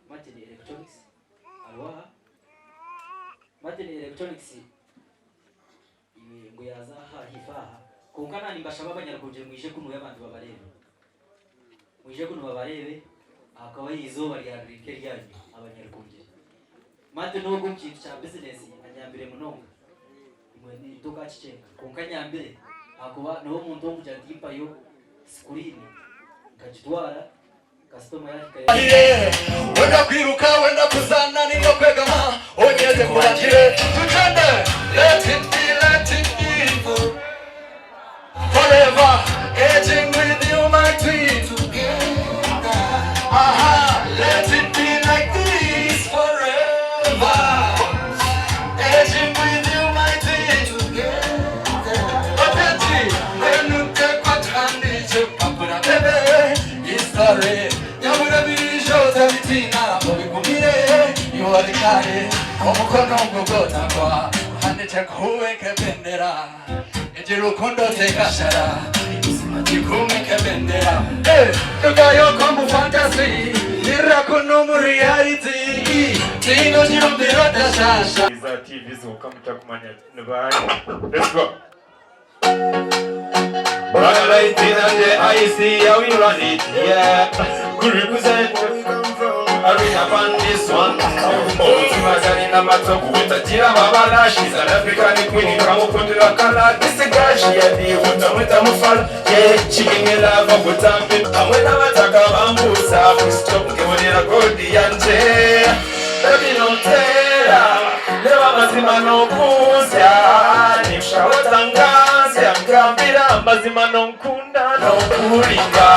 Martin Electronics ariho aha. Martin Electronics iwe ngu yaaza aha haifo aha. Kwonka na nimbashaba abanyarukungiri mwije kunuya abantu babareebe. Mwije kunu babareebe ahakuba eizooba ryariri nk'eryanyu abanyarukungiri. Martin ogu omu kintu kya bizinesi anyambire munonga. Imwe tokakikyenga kwonka anyambire ahakuba niwe omuntu ow'okugira nti mpayo sikuriini nkagitwara kasitoma yahika Wenda kwiruka wenda kuzana ninga kwegama onyeze kurangire tugyende let it be let it be forever aging with you my twin together aha let it be like this forever aging with you my twin together Oteti wenutekwa tuhandiche papura bebe history nyabura birijo tabitina obigumire iwarikare omukono gugotangwa uhandiche kuweke bendera egi rukundo tekashara ubuzima gikumike bendera tukayoko mu fantasy irakuno mu reality tino nyirumbiro tashasha Za TV zonka mutakumanya ni baahi. Let's go. Right in the IC, yeah, we run it, yeah. We represent, I read up on this one. Omutima galina matovu butagira amabala She's an African queen kamukundira kala This girl she a diva mwita mufala Yeah, she give me love okutambi Hamwe n'abataka bambuza Stop nkebonera gold yanje Baby nontera Reba amazima nokunsya Nimshawatanganzya Ngambira amazima nonkunda nonkuringa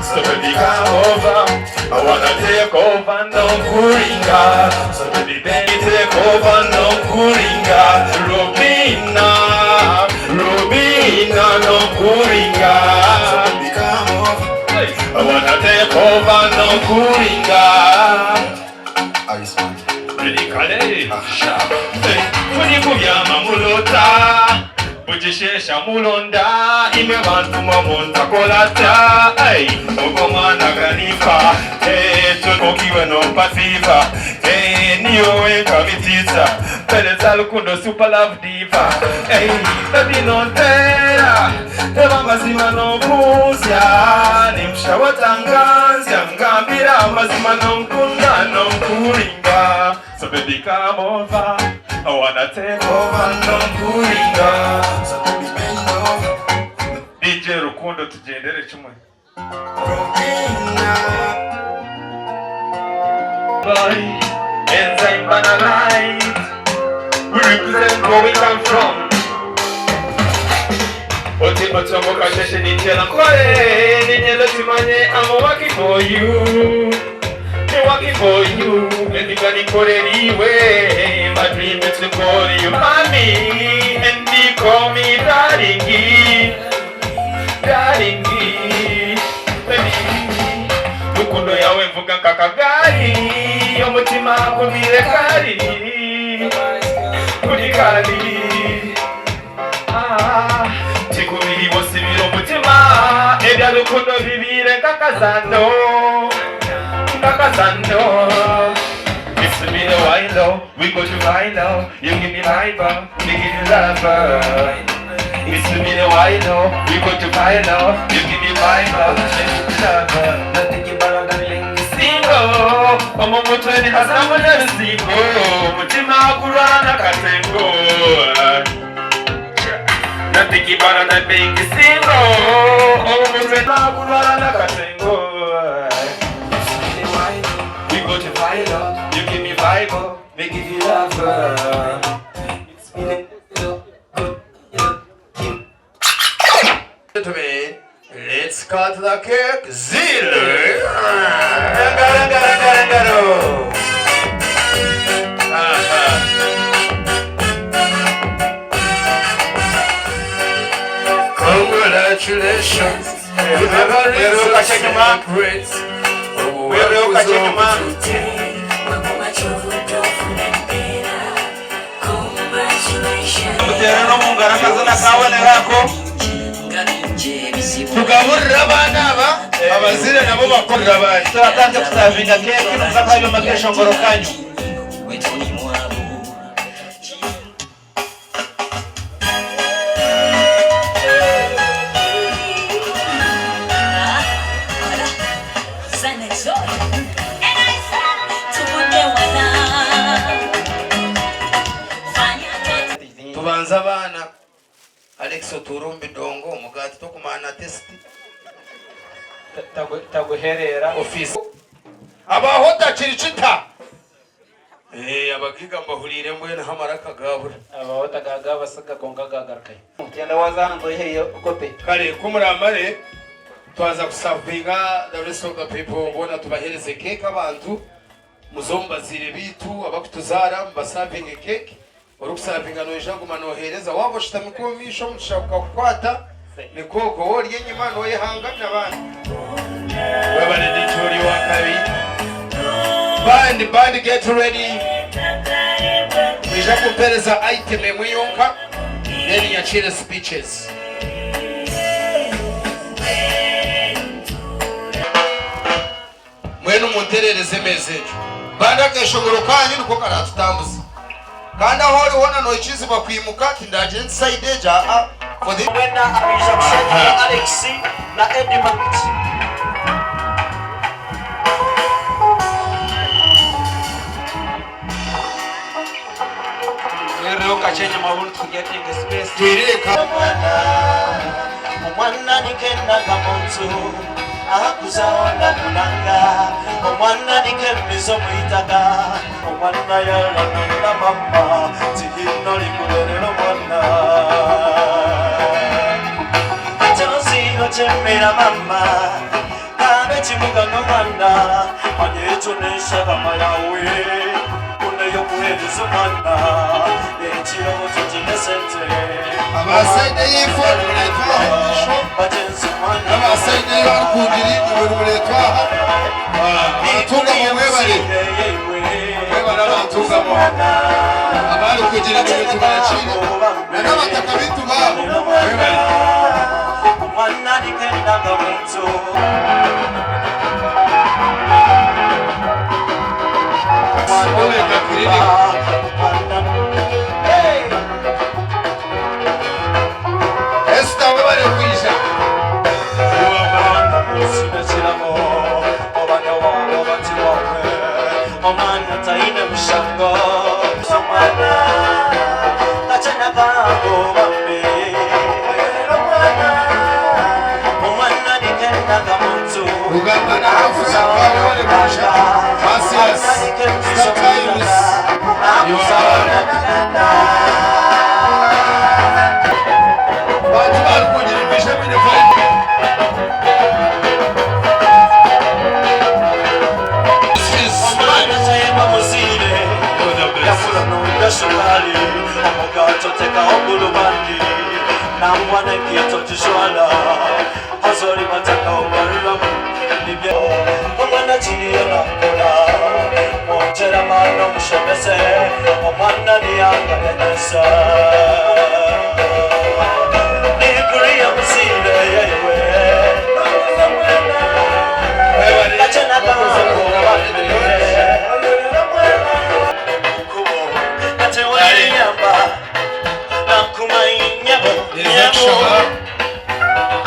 So baby come over I wanna take over nonkuringa So baby baby take over nonkuringa Rubina Rubina nonkuringa So baby come over I wanna take over nonkuringa Kale tuli kubyama mulota bugishesha mulonda imwe bantu mwe muntakolata ogwo mwana ganifa tukokiwe nompa fever niyo wenka bititsa pereza lukundo super love diva baby nontera teba amazima nompuzya nimshawatanganzya ngambira amazima nonkunda nonkuringa. So baby come over, I wanna take over nonkuringa. So baby bend over. DJ Rukundo tugendere kimwe. Boy, Enzyme Banalite. We represent where we come from. Oti otongo kasheshe ninjela nkore ninyelo timanye I'm working for you. Me working for you. Ndika nikoreriwe. My dream is to call you mommy and you call me darling. Darling. Baby. Rukundo yawe mvuga nkakagari omutima gumire kari kuri kari. Ah, kikubiri bosibira omutima ebya rukundo bibire nkakazano nkakazano. It's been a while though, we go to high low. You give me vibe, me give you love. It's been a while though, we go to high low. You give me vibe, me give you love. Nothing better than being Single, omu mutwe ni hazamu n'ebisingo, omutima gurwana katengo. Nothing better than being single, omu mutwe gurwana katengo. We go to high low, you give me vibe, me give you love. It's been a good Gentlemen, let's cut the cake. Zero. Ngaro. Aha. Congratulations. Wewe kachanyuma. Wewe kachanyuma. Mutere no mungaro akazina kabonerako. Tugaburire abaana aba. Abazaire nabo bakorera abandi. Turatandika kusavinga keeki nimuza kuhayo omu akeshongoro kanyu. Tubanze abaana. Alex otuura omu bidongo, omugaati tokumanya na tesiti. Taguhereera. Office. Abaho otakiri kita. Eeh abagiga mbahuriire mbwenu ho amaraka gaabura. Abaho tagaabasiga kwonka gaagarukayo. Gyenda waaza aha nzu oiheyo kope. Kare ku muramare twaza kusavinga the rest of the people boona tubahereze cake abantu muze omu bazaire baitu abakutuzaara mubasavinge cake Orikusavinga noija kuguma noheereza waaba oshutami ku omu maisho omugisha gukakukwata nikwo ogwo waaba ori enyima noyehanga n'abandi. Webale DJ ori owakabi. Band band get ready. Mwija kumpereza item emwe yonka then nyakiire speeches. Mbwenu munterereze emeeza egyo. Kandi akeeshongoro kaanyu niko karaatutambuze. Kandi ahu ori hoona noikirizibwa kwimuka, tindaagira nti sayidi egi aa, for the. Mwena abaija kushagika Alex na Edmund. Mwireho kakye enyima obundi tugetinge space. Twirire ka. Omwana nikendaga muntu ahakuzaho ndakunanga omwana nikemizo mwitaka omwana yalananda mama tihino likulerera omwana Kyonsiiro kyemera mama kabe kimuga n'omwana manya ekyo n'eshagama yawe kuneyo kuhereza omwana ekirabo kyo kine sente. Aba sayidi ey'eifo nimureetwa aha omu maisho, n'aba sayidi ei barikungiri nimwe nimureetwa aha. Abantungamo mwebare, mwebare abantungamo. Abarikugira nimwe tubakiire, na n'abataka baitu baabo mwebare. Omega Clinic. Esther webare kwija. Omwana taine mushango omwana tachenakago bambe omwana nikendaga muntu. Rugamba na Hafuza webare kwija. Masias, Star Times. You are Bantu barikugira emisha mine vibe. Omwana tayema muzire yakula nunda sukali omugato tekaho gulubandi nangwa nenkito gishwala hazori bataka obaruramu nibyo omwana kiriyo nakola mwongyera amaani omushomese omwana niyangayanesa nikuriya muzire yewe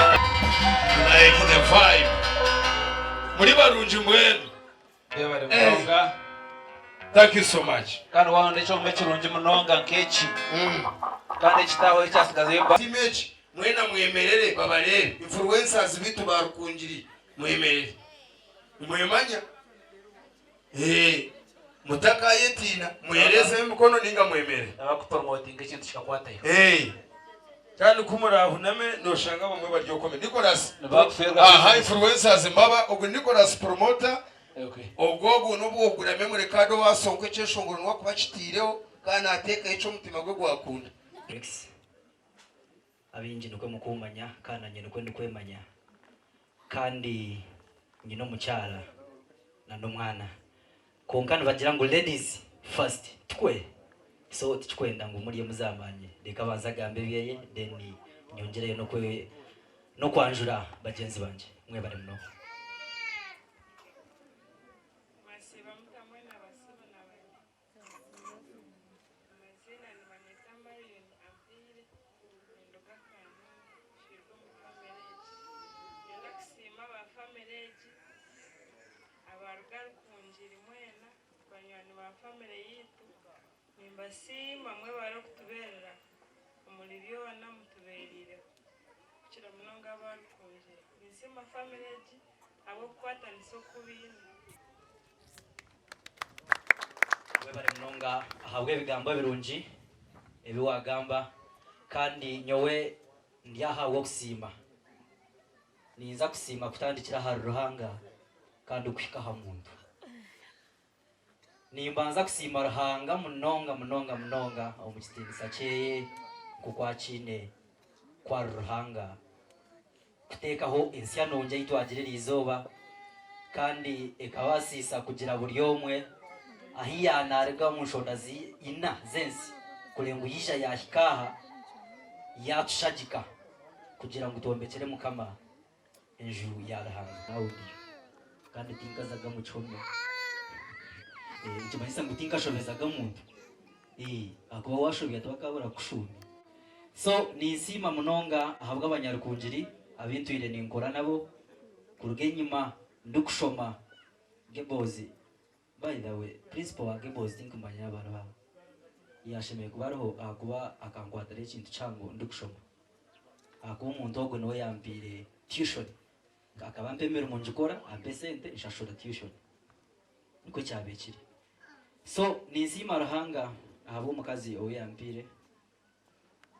Like the vibe. Muri barungi mbwenu. Yebare munonga. Thank you so much. Kandi waronda ekyoma ekirungi munonga nk'eki kandi ekitaaho ekyasigazeyo ba. Team egi mwena mwemerere babareebe. Influencers bitu ba Rukungiri mwemerere. Nimwemanya? Eh, mutakayetiina muhereze emikono ninga mwemere. Abakupromotinga ekintu kikakwatayo. Eh. Kandi ku murahuname noshanga bamwe bari okome. Nicholas. Nibakufeerwa. Aha influencers mbaba ogu Nicholas promoter. Okay. Obwo ogu nobwo ogura memory card owasonka ekyeshongoro niwe akuba akitiireho kandi nateekaho eki omutima gwe gwakunda. Alex, abaingi nikwo mukumanya kandi nanye nikwo ndikwemanya kandi nyine omukyara na n'omwana kwonka nibagira ngu ladies first tikwe so tikikwenda ngu murye muzamanye reka abanze agambe ebyeye then nyongyereyo n'okwanjura bagyenzi bangye mwebare munonga. Mwena abasibo na banyina. Amaziina nibanyeta Marion Ampaire, ninduga Kanoni, nshwirwe omu famire egi. Niinyenda kusiima aba famire egi, abaruga Rukungiri mwena, banywani ba famire yaitu, nimbasiima mwebare okutubeerera omuri byona mutubeeriireho kukira munonga aba Rukungiri. Ninsiima famire egi ahabw'okukwatanisa oku baine. Webare munonga ahabw'ebigambo ebirungi ebi wagamba kandi nyowe ndi aha ahabw'okusiima. Ninza kusiima kutandikira ahari Ruhanga kandi kuhika aha muntu. Nimbanza kusiima Ruhanga munonga munonga munonga omu kitiinisa kyeye nk'oku akiine ku ari Ruhanga. Kuteekaho ensya nungi ei twagira eri izooba kandi ekabaasiisa kugira buri omwe ahi yaanaruga omu nshonda ina z'ensi kureba ngu yaija yaahika aha yaatushagika kugira ngu twombekyere Mukama enju ya Ruhanga. Audio kandi tinkazaga mu kihome nikimanyisa ngu tinkashobezaga muntu. Ahakuba washobya tibakabura kukushuumya. So ninsiima munonga ahabw'abanyarukungiri abu ntwire ninkora nabo kuruga enyima ndikushoma Gebozi. By the way, principal wa Gebozi tinkumanya yaaba ariho aha. Yashemereire kuba ariho ahakuba akankwatira ekintu kihango ndikushoma. Ahakuba omuntu ogwo niwe yampaire tuition. Akaba ampa emirimo ngikora, ampa esente nshashura tuition. Nikwo kyabaire kiri. So ninsiima Ruhanga ahabw'omukazi ou yampaire,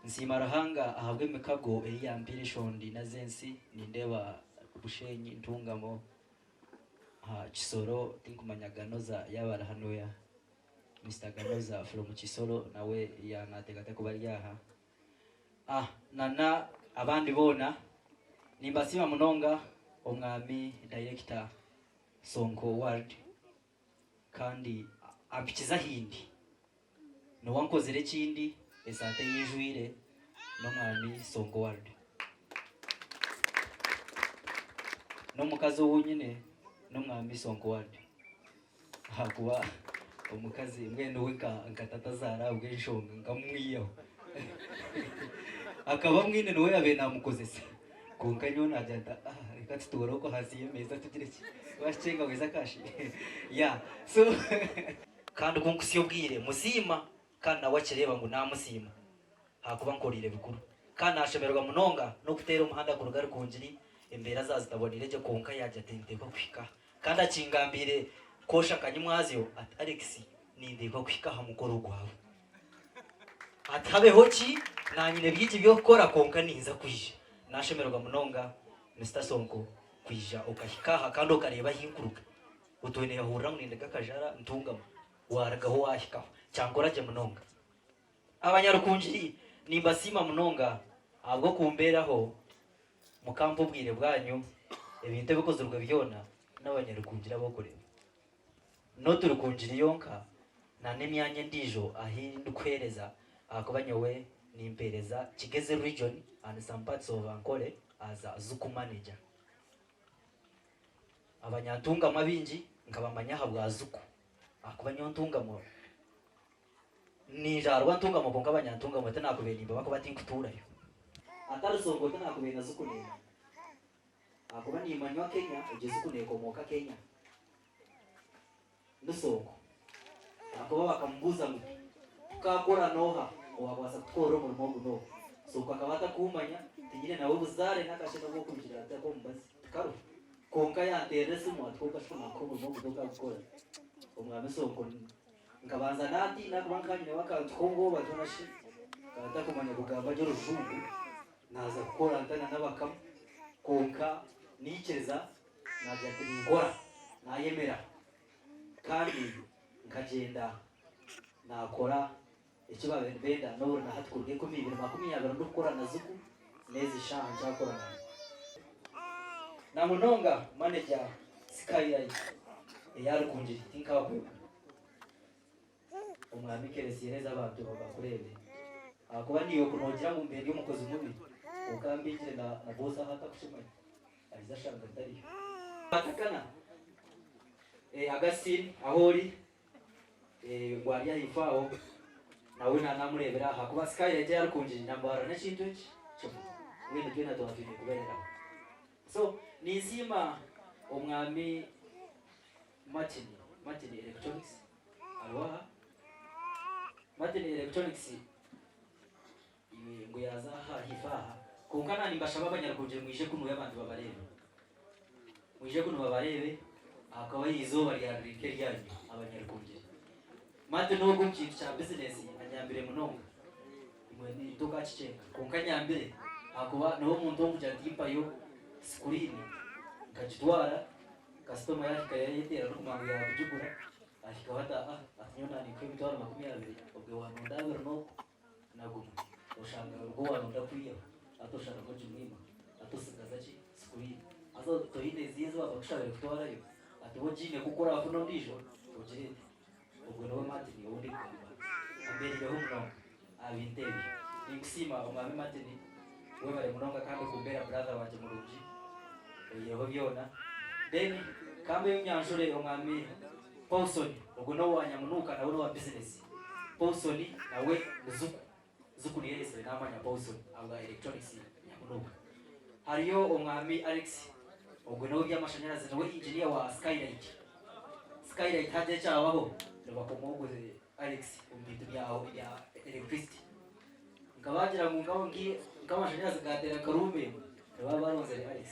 nsiima Ruhanga ahabw'emikago ei yampaire eshondi n'ez'ensi, nindeeba Bushenyi, Ntungamo, Kisoro, tinkumanya Ganoza yaaba ari hanuya, Mister Ganoza from Kisoro nawe nateekateeka kuba ari aha. Na n'abandi boona nimbasiima munonga omwami dayirekita Sonko World. Kandi ampikize ahindi. Niwe ankozire ekindi, esaati ei njwaire n'omwami Sonko World. N'omukazi ou nyine n'omwami Sonko World. Ahakuba omukazi mbwenu we nka tata azaara ahabw'enshonga nkamwihaho. Akaba amwine niwe yaabaire naamukozesa. Kwonka nyowe naagira nti ah reka tutuure okwo ahansi y'emeeza tugire ki waakikyenga weza kashi yeah so kandi ku nkutsya obwire musiima kandi nawe akireeba ngu naamusiima ahakuba ankoreire bikuru kandi naashemererwa munonga n'okuteera omuhanda kuruga Rukungiri embeera zaazitaboniire gye kwonka yaagira ati ninteekwa kuhika aha kandi akingambiire kwosha akanyimwazyo ati Alex ninteekwa kuhika aha mukoro gwawe. Ati habeho ki, nanyine bingi by'okukora kwonka ninza kwija. Nashemererwa munonga Mister Sonko kwija okahika aha kandi okareeba ahi nkuruga. Otwine yahurira ngu nindiga Kajara Ntungamo, warugaho wahikaho. Kyankora gye munonga. Abanyarukungiri nimbasiima munonga ahabw'okumbeeraho mukampa obwire bwanyu, ebintu ebikozirwe byona n'abanyarukungiri ab'okureeba. Not Rukungiri yonka na n'emyanya endiijo ahi ndikuheereza ahakuba nyowe nimpeereza Kigezi region and some parts of Ankole as a Zuku manager. Abanyantungamo abaingi nkabamanya ahabwa Zuku ahakuba nyowe Ntungamo ninjaarwa Ntungamo kwonka abanyantungamo tinakubaire nimbaba kuba tinkutuurayo. Atari Sonko tinakubaire na Zuku neemanya. Ahakuba nimanywa Kenya, egyo zuku nekomooka Kenya. Ndi Sonko. Ahakuba bakamubuuza ngu tukakora n'oha owabaasa kutukorera omurimo ogu n'ogu. Sonko akaba atakuumanya, tinyine nawe buzaare n'akashe n'obu okugira ati ak'omubazi tikaruho. Kwonka yanteerera esimu ati kwonka shi ku naakuha omurimo ogu tokagukora? Omwami Sonko nkabanza naatiina ahakuba nkaba nyineho akantu k'obwoba twena shi nkaba ntakumanya kugamba gye orujungu. Naaza kukora nta na n'abakama, kwonka naikiriza naagira nti ninkora, naayemera kandi nkagyenda naakora eki baabaire nibenda n'obu na hati kuruga enkumi ibiri makumi abiri ndikukora na Zuku n'ezi shaaha nkyakora nayo. Na munonga maneja Skylight eya Rukungiri tinkaakwebwa. Omwami Keresiereza abantu bakureebe ahakuba naiwe ku noogira ngu mbe ndi omukozi mubi kwonka mbingire na na boss aha atakukimanya aija ashanga ntariyo. Batakana. Augustine ahu ori ngu ari ahaifo aho nawe nanamureebera aha kuba Skylight ei arikungiri nambarira n'ekintu eki kimwe mbwenu twena twaba twine kubeereraho. So ninsiima omwami Martin, Martin Electronics ariho aha. Martin Electronics Iwe ngu yaaza aha haifo aha. Kwonka na nimbashaba abanyarukungiri mwije kunuya abantu babareebe. Mwije kunu babareebe ahakuba eizooba ryariri nk'eryanyu abanyarukungiri. Martin ogu omu kintu kya bizinesi anyambire munonga. Imwe tokakikyenga kwonka anyambire ahakuba niwe omuntu ow'okugira nti mpayo sikuriini nkagitwara kasitoma yaahika yayeteera n'okumanya ngu yaakugigura ahikaho ati ah ati nyowe naninkuha emitwaro 20 obwe wanonda abiri n'oku. Na gumwe oshanga ogwo waronda kwihaho hati osharamu ogimwima hati osigaza ki sikuriini haza toine eziyo ezi babakushabire kutwarayo hati we ogiine ku orafuna ondiijo ogireete ogwo niwe Martin ou ndikugamba ambereireho munonga aha bintu ebyo ninkusiima omwami Martin webare munonga kandi kumbeera brother wangye murungi oihireho byona then kambe nyanjure omwami Paulson ogwo n'owa Nyamunuuka nawe n'owa bizinesi. Paulson nawe ni Zuku. Zuku niyo eresire naamanya Paulson ahabwa electronics Nyamunuuka. Hariyo omwami Alex ogwo n'ow'eby'amashanyarazi niwe engineer wa Skylight. Skylight hagira ekyabaho nibakoma ogwo Alex omu bintu bya bya electricity. Nkabagira ngu nk'amashanyarazi gaateera nka ruumu emwe nibaba baronzire Alex.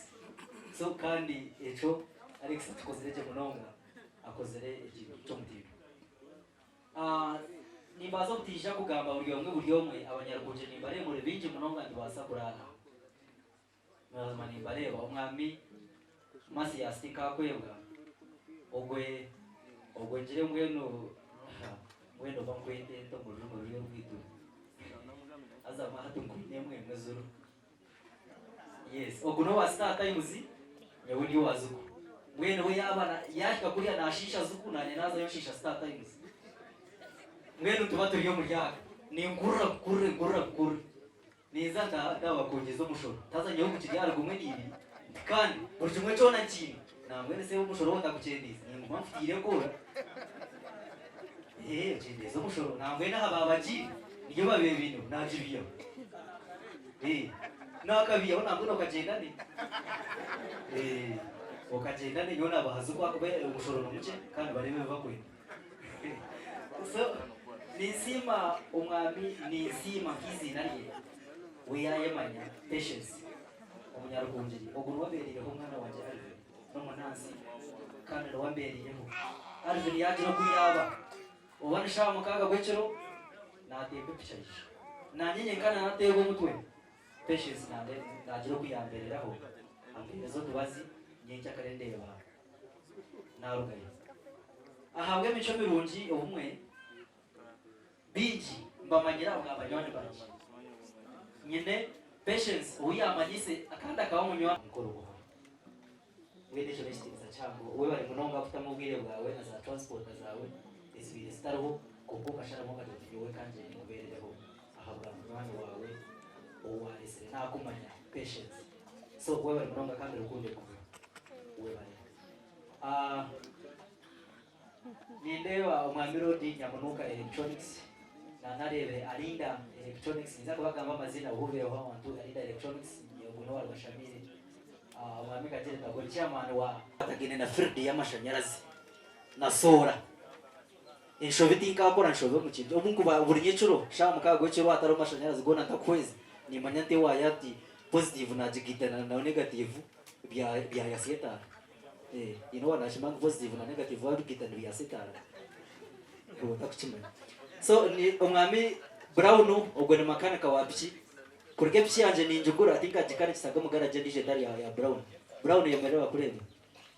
So kandi ekyo Alex akikozire gye munonga. akozire ekintu ky'omutindo. Nimbaasa obutaija kugamba buri omwe buri omwe, abanyarukungye nimbareeba muri baingi munonga nitubaasa kurara. Mazima nimbareeba, Omwami Mathias tinkakwebwa, ogwe ogwe ngire mbwenu mbwenu oba nkwete nta omu rurimi ruri orwaitu haza hati nkwine emwe emwe zuru. Yes, ogu n'owa Star Times, nyowe ndi owa Zuku. Mbwenu we yaaba na- yaahika kuriya naashiisha Zuku, naanye naazayo nshiisha Star Times. Mbwenu tuba turi omuri aka, ninkurura kukurure, nkurura kukurure. Ninza nta- ntabakongyeza omushoro. Haza nyowe gukiri ahari gumwe n'ibiri, nti kandi buri kimwe kyona nkiine. Nambwenu se omushoro ou otakukyendeeza, ninguma nfutiire enkoora. Ee, okyendeeza omushoro. Nambwenu aha baabagiire, niyo babiire baineho, naagibiihaho. Ee, naakabiihaho nambwenu okagyenda ne. Ee, okagyenda ne, nyowe naabaha zuku ahakuba omushoro ni mukye kandi bareebe ebi bakwenda. So, ninsiima omwami Ninsiima nk'eiziina rye we yaayemanya, Patience Omunyarukungiri. Ogu niwe abeereireho omwana wangye Alvin. N'omunansi kandi niwe ambeereireho. Alvin yaagira oku yaaba oba ni shaaha mukaaga gw'ekiro naatemba epiki aija. Naanye nyenka naateerwa omutwe. Patience naagira oku yaambeereraho ampeereza otubazi nyenkyakare ndeeba naarugayo. Ahabw'emicwe mirungi obumwe baingi mbamanyire ahabwa banywani bangye. Nyine Patience ou yaamanyiise kandi akaba munywani. Mukuru buhoro. Mbwenu ekyo n'ekitiinisa kihango. Webare munonga kutamu obwire bwawe na za transport zaawe ezibaire zitariho kwonka okasharamu okagira oti nyowe kangyende nkubeerereho ahabwa munywani waawe ou waaresire naakumanya Patience. So webare munonga kandi rukundo egume. Webare. Ah, Nindeeba Omwami Rodi Nyamunuuka Electronics nanareebire Arinda Electronics ninza kubagamba amaziina ohubireho abantu Arinda Electronics ogu n'owa Rwashamiire Omwami Kagyere Tagore chairman wa Atagaine na field y'amashanyarazi na soora enshobi tinkakora nshobi omu kintu obu nkuba buri nyekiro shaaha mukaaga gw'ekiro hatariho mashanyarazi goona ntakuhwezi nimanya nti ewaaya nti positive nagigaita na negative byayasya etaara. Haine owa nakimanya ngu positive na negative wabigaita nibyasa etaara? Iwe otakukimanya. So ni omwami Brown ogwo ni makanika wa piki. Kuruga epiki yangye ningigura tinkagikanikisaga omu garage endiijo etari ya Brown. Brown yemerera bakureebe.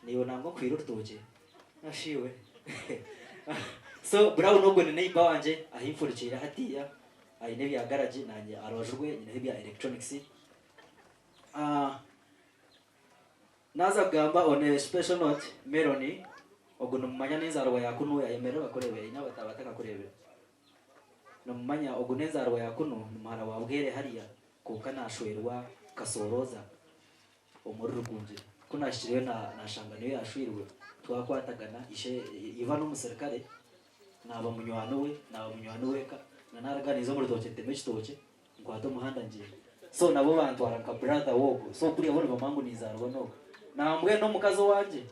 Naiwe nangwa nkuhaire orutookye. Ashi iwe. So Brown ogwo ni neighbour wangye ahi nfurikiire hatiiya aine ebya garage nanye aha rubaju rwe nyineho ebya electronics. Naaza kugamba on a special note, Melon ogu nimumanya n'enzaarwa ya kunu ayemerere bakureebe haine abatakakureebire. Nimumanya ogu n'enzaarwa ya kunu ni muhara wa Bwere hariya kwonka naashwerwa Kasoorooza omuri Rukungiri. Ku naahikireyo naashanga niyo yaashweirwe Twakwatagana ishe iba n'omusirikare naaba munywani we naaba munywani w'eka na naruga ninza omu rutookye nteme ekitookye nkwate omuhanda ngyende. So nabo bantwara nka brother w'ogwo so kuriya bo nibamanya ngu ninzaarwa n'ogwo. Nambwenu omukazi owangye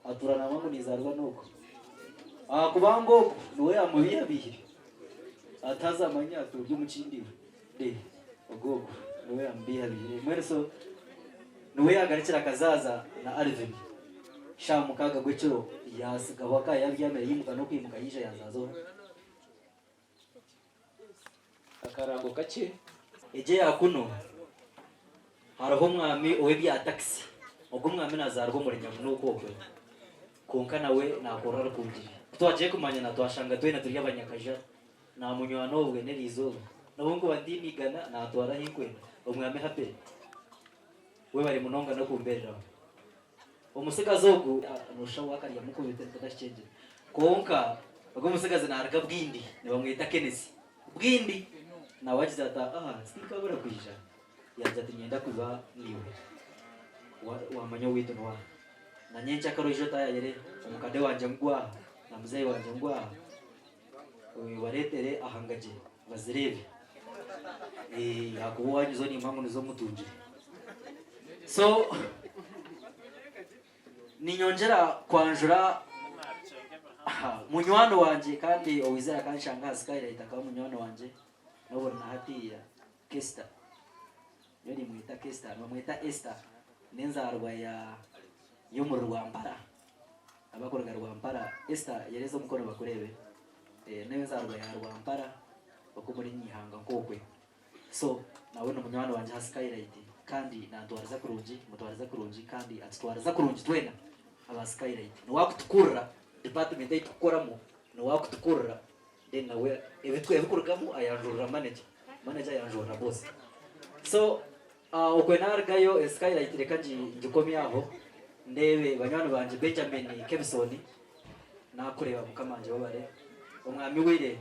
atuura naamanya ngu ninzaarwa n'ogwo ahakuba ngu ogwo niwe yaamubiihabiihire ati haza manya ati ori omukindi iwe. Ogwo ogwo niwe yaamubiihabiihire. Mbwenu so niwe yaagarukire akazaaza na Alvin shaaha mukaaga gw'ekiro yaatsigaho aka yaabyamire yaimuka n'okwimuka yaija yaazaaza owe. Akarango kakye. Egyo eya kunu hariho omwami ow'ebya takisi. Ogwo omwami naazaarwa omuri Nyamunuuka okwe kwonka nawe naakorera Rukungiri. Ku twagiire kumanyana twashanga twena turi Abanyakajara. Naamunywana obwe n'eriizooba. N'obu nkuba ntaine igana naantwara ahi nkwenda. Omwami Happy, webare munonga n'okumbeereraho. Omutsigazi ogu nooshusha waakarya mukubite ntakakyengyera. Kwonka ogu omutsigazi naaruga Bwindi nibamweta Kenneth. Bwindi! Nawe agize ati, Aha tinkaabura kwija. Yaagira ati, Niinyenda kuba naiwe. Waamanya owaitu n'oha. Na nyenkyakare oije otaayayire omukade wangye ngu aha na muzeeyi wangye ngu aha. Obareetere aha ngagye bazireebe. Ahakuba owaanyu zo niimanya ngu nizo mutungire. So niinyongyera kwanjura munywani wangye kandi owaizire akanshanga aha Skylight akaba munywani wangye n'obu na hatiiya Kester. Nyowe nimweta Kester, nibamweta Esther n'enzaarwa ya y'omuri Rwampara. Abakuruga Rwampara, Esther yereza omukono bakureebe. N'enzaarwa ya Rwampara okwo omuri Nyihanga nk'okwe. So nawe ni munywani wangye aha Skylight kandi nantwariza kurungi, mutwariza kurungi kandi atutwariza kurungi twena aba Skylight. Niwe akutukurira department ei tukukoramu niwe akutukurira then nawe ebikurugamu ayanjurira manager, manager ayanjurira boss. So okwe narugayo Skylight reka ngikomye aho ndeebe banywani bangye Benjamin Kebisoni nakureeba mukama wangye webare, omwami Willy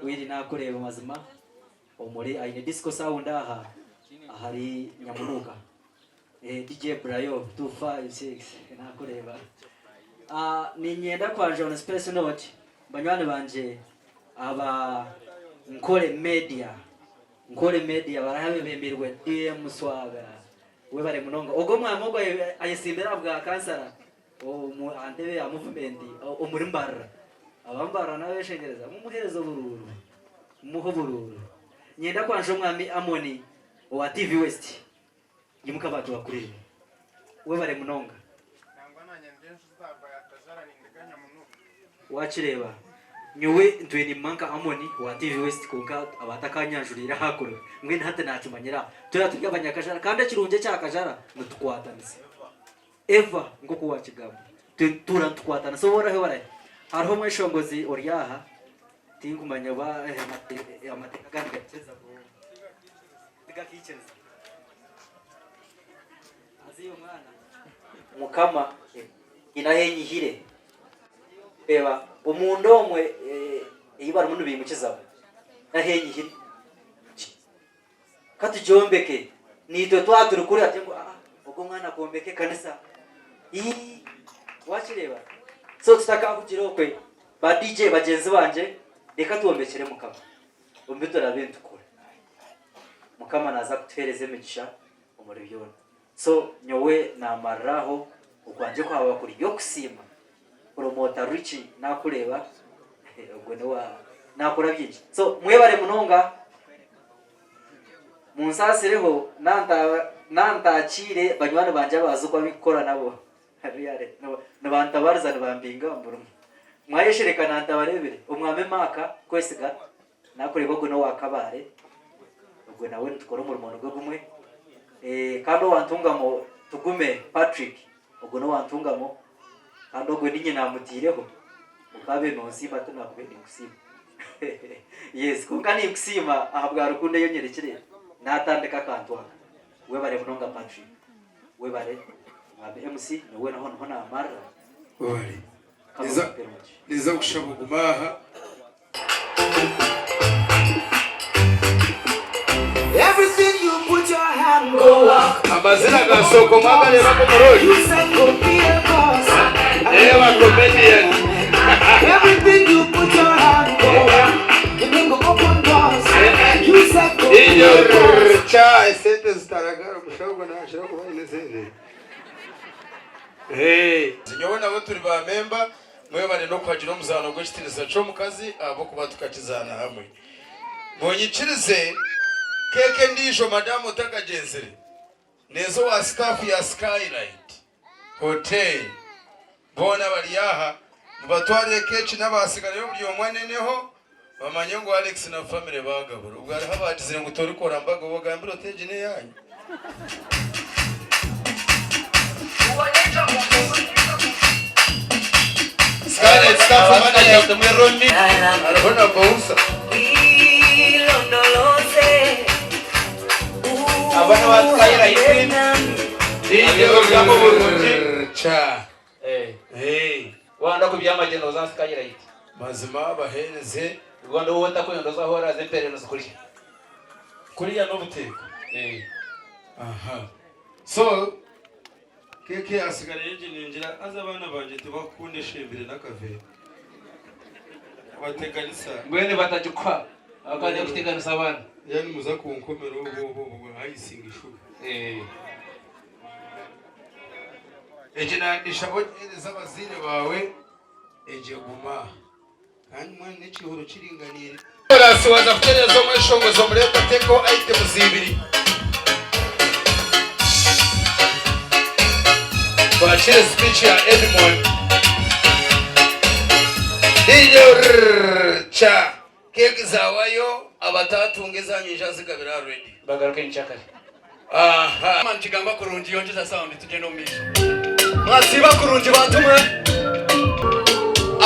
Willy nakureeba mazima omuri aine disco sound aha ahari Nyamunuuka. DJ Brayo 256 nakureeba. Niinyenda kwanja on space note banywani bangye aba Nkore Media. Nkore Media baraha abebembirwe DM Swaga. Webare munonga. Ogwo omwami ogwo ayesimbire ahabwa kansara omu aha ntebe ya movement omuri Mbarara. Aba Mbarara n'abeshengyereza mumuhereze oburuuru. Mumuhe oburuuru. Niinyenda kwanja omwami Amoni owa TV West. Imuka abantu bakureebe. Webare munonga. Nangwa nanye ndi enju za Bayatazara nindiganya munuga. Wakireeba nyowe ntwire nimuma nka Amoni wa TV West kwonka abantu akanyanjuriire aha kure mbwenu hati nakimanyire aha. Twena turi abanyakajara kandi ekirungi ekya Kajara nitukwatanisa. Eva nk'oku wakigamba tuura nitukwatanisa oba orahi orahi. Hariho omweshongozi ori aha tinkumanya oba amateeka aga nigakiriza Tigakaikiriza. Haza omwana. Mukama haine ahu enyihire. Reeba omunda omwe ei barimu nibaimukizamu haine ahu enyihire. Ka tugyombeke naitwe twaba turi kuriya tugire ngu aa ogu omwana akombeka ekanisa. Ii wakireeba? So tutakahugira okwe ba DJ bagyenzi bangye reka twombekyere Mukama. Omu bi turaabe nitukora, Mukama naaza kutuheereza emigisha omuri byona. So nyowe naamarira aho, okwangye kwaba kuri okusiima. Promoter Richie naakureeba, ogwo niwe naakora bingi. So mwebare munonga, munsaasireho naantakiire banywani bangye abaaza oku abikukora nabo. Really nibantabariza nibambinga omu murimo. Mwayeshereka nantabareebire. Omwami Mark Kwesiga nakureeba ogwo n'owa Kabale ogwo nawe nitukora omurimo nigwo gumwe. Kandi owa Ntungamo Tugume Patrick ogwo n'owa Ntungamo kandi ogwo ninye namuteireho okaabaire nonsiima tinakubaire ninkusiima. Yes kwonka ninkusiima ahabwa rukundo ei onyerekire natandika akantu aka. Webare munonga Patrick. Webare mwami MC nyowe niho niho namarira. Webare. Mukama Niza akumpere omugisha. niza kushaba ogume aha. Everything you put your hand go up. Amazina ga Soko mwagareeba g'omurori? You said go be a boss. Reeba comedian. Kya esente zitaragara omushaho ogwo nakira kuba aine esente. Nyowe nabo turi ba memba mwebare n'okuhagira omuzaano gw'ekitinisa ky'omukazi ahabw'okuba tukakizaana hamwe. Munyikirize keeke endiijo madamu otakagyenzire neeza owa staff ya Skylight Hotel boona bari aha mubatwarire keeki n'abaasigareyo buri omwe aneneho bamanye ngu Alex na family baagabura. Obwo hariho abaagizire ngu torikora mbaga obagambire oti egi n'eyaanyu. Skylight staff manager hariho na bouncer. Aba n'aba Skylight abeerugamu burungi. Waayenda kubyama gye nooza aha Skylight. Mazima baheereze. Rwanda ou otakwenda oza ahu oraaze empeerero zikurya. Kuriya n'obuteeka. Aha. So keeki eyasigarayo egi ningira haza abaana bangye tibakukunda eshembire n'akaveera. Bateganisa. Mbwenu batagikuha ahabw'okuba n'erikuteganisa abaana. Ningira nimuza kunkomera obu obu obu icing sugar. Egi nandishaba ogiheereze abazaire baawe egyo eguma aha. Kandi mbwenu n'ekiihuro kiringaniire. Nicholas waaza kutereeza omweshongozo omureete ateekeho items ibiri. Twakire speech ya Edmond. DJ Rrrr-cha. Keeki zawayo abatatunga ezanyu nshazigabira already. Bagaruke nkyakare. Aha. Man kigamba kurungi yongyeza sound tugyende omu maisho. Mwasiiba kurungi bantu mwe.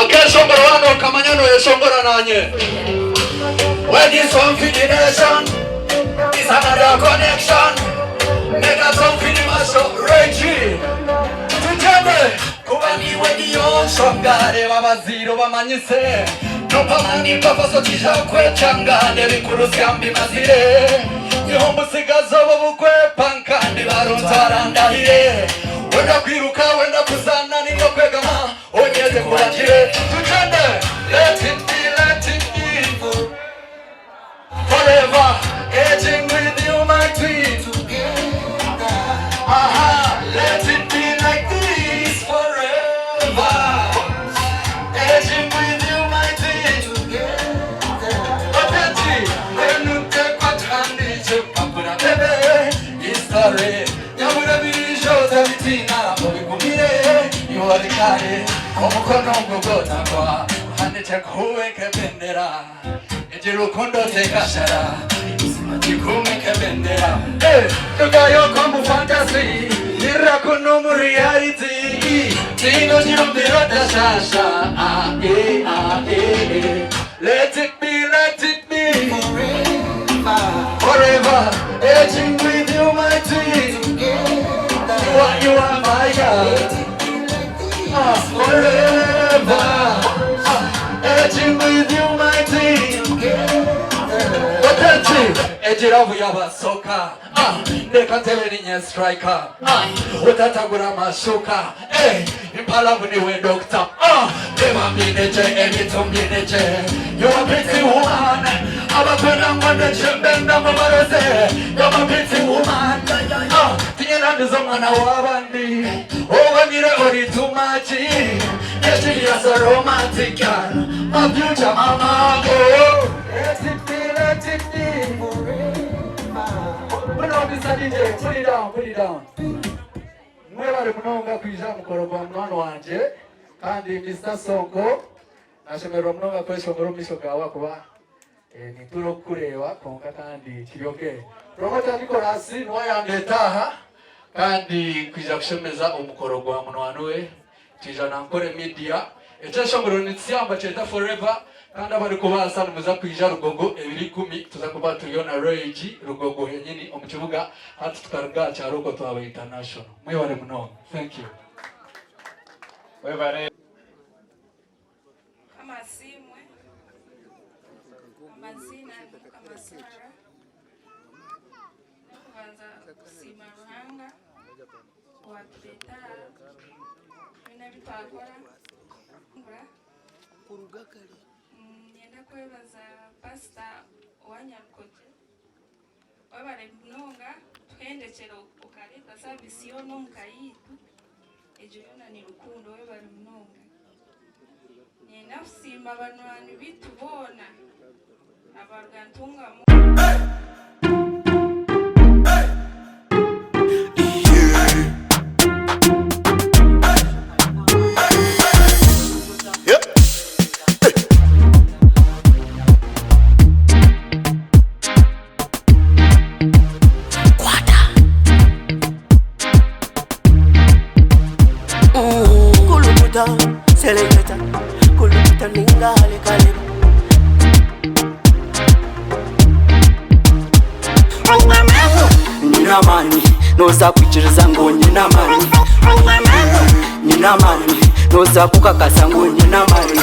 Akeshongoro wano okamanya noyeshongora nanye. When this one for the nation, is another connection. Make a song for the maso, Reggie. Tugyende. Kuba niwe niyo nshonga reba abaziro bamanyise Dopamine papaso kija kwecanga n'ebikuru syambimazire Niho mbusigaza obu bukwepanka nibaruntwara ndahire Wenda kwiruka wenda kuzana ninga kwegama onyeze kuragire Tugyende let it be let it be Forever aging with you my twin Aha, let it be like this forever Aging with you my twin Oteti, wenutekwa tandije papura bebe History, nyabura birisho tabitina Obigumire, iwarikare Omukono gugotangwa Handiche kuweke bendera Egi rukundo tekashara Ubuzima gikumike bendera Eh, Tugayo mu fantasy Irakuno mu reality Tino nyirumbiro dashasha Ah, eh, ah, eh, eh. Let it be, let it be Forever Aging with you my twin You are my girl Ah, forever Ah, aging with you my twin Oteti egi love yabasoka ah, ndeka ntebe ninye striker ah, utatagura amashuka eh, impalavu niwe doctor ah, reba mbineje ebintu mbineje you are pretty woman abakwenda ngwandeje mbenda mubaroze you are pretty woman ah, tinyerandiza omwana w'abandi owamire ori too much Yes, so romantic girl my future mama oh let it be let it be Put on this DJ, put it down, put it down. Mwebare munonga kwija aha mukoro gwa munywani wangye kandi Mister Sonko nashemererwa munonga kweshongora omu maisho gaawe ahakuba eh, nintuura okukureeba kwonka kandi kiri okay. Promoter Nicholas niwe yandeeta aha kandi kwija kushemeza omukoro gwa munywani we twija na Nkore Media. Ekyeshongoro nitusya bakyeta Forever kandi abarikubaasa nimuza kwija Rugogo 20 tuza kuba turiyo na Roy G Rugogo henyini omu kibuga hati tukaruga aha kyaro okwo twaba international. Mwebare munonga. Thank you. Webare. Mukama asiimwe. Amaziina ni Mukama Sarah. N'okubanza kusiima Ruhanga. Owatureeta aha byona ebi twakora Niinyenda kwebaza pasita owa Nyarukoje webare munonga kutuhendekyera okareeta saavisi yoona omu ka yaitu egyo yoona ni rukundo webare munonga. Niinyenda kusiima banywani baitu boona abaruga Ntungamo. Kulukuta, seleketa, kulukuta ninga halekale. Nyina amani, noza kwikiriza ngu nyina amani. Nyina amani, noza kukakasa ngu nyina amani.